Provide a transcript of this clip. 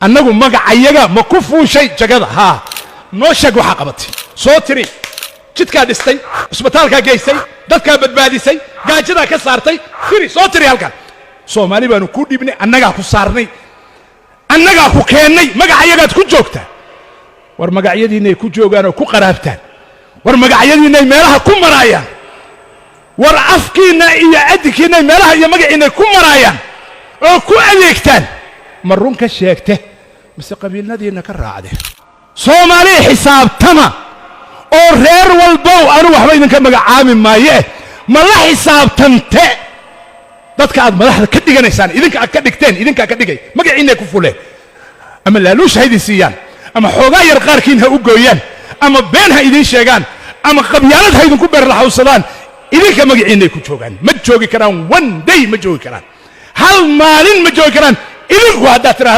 Annagu magacayaga ma ku fuushay jagada? Haa, noo sheeg waxaa qabatay. Soo tiri jidkaa dhistay, cusbitaalkaa geysay, dadkaa badbaadisay, gaajadaa ka saartay. Tiri, soo tiri halkan. Soomaali baanu ku dhibnay, annagaa ku saarnay, annagaa ku keennay, magacayagaad ku joogtaa. War magacyadiinay ku joogaan oo ku qaraabtaan. War magacyadiinay meelaha ku maraayaan. War afkiinna iyo adinkiinay meelaha iyo magaciinay ku maraayaan oo ku adeegtaan. Ma run ka sheegte mise qabiilnadiinna ka raacde? Soomaaliya, xisaabtama oo reer walbow, anu waxba idinka magacaabi maaye, ma la xisaabtante dadka aad madaxda ka dhiganaysaan? Idinka aad ka dhigteen, idinkaa ka dhigay, magaciinay ku fuleen. Ama laaluusha ha idin siiyaan, ama xoogaa yar qaarkiin ha u gooyaan, ama been ha idiin sheegaan, ama qabyaalad ha idinku beerlaxawsadaan, idinka magaciinay ku joogaan. Ma joogi karaan one day, ma joogi karaan hal maalin, ma joogi karaan idinku haddaad tidhaahda.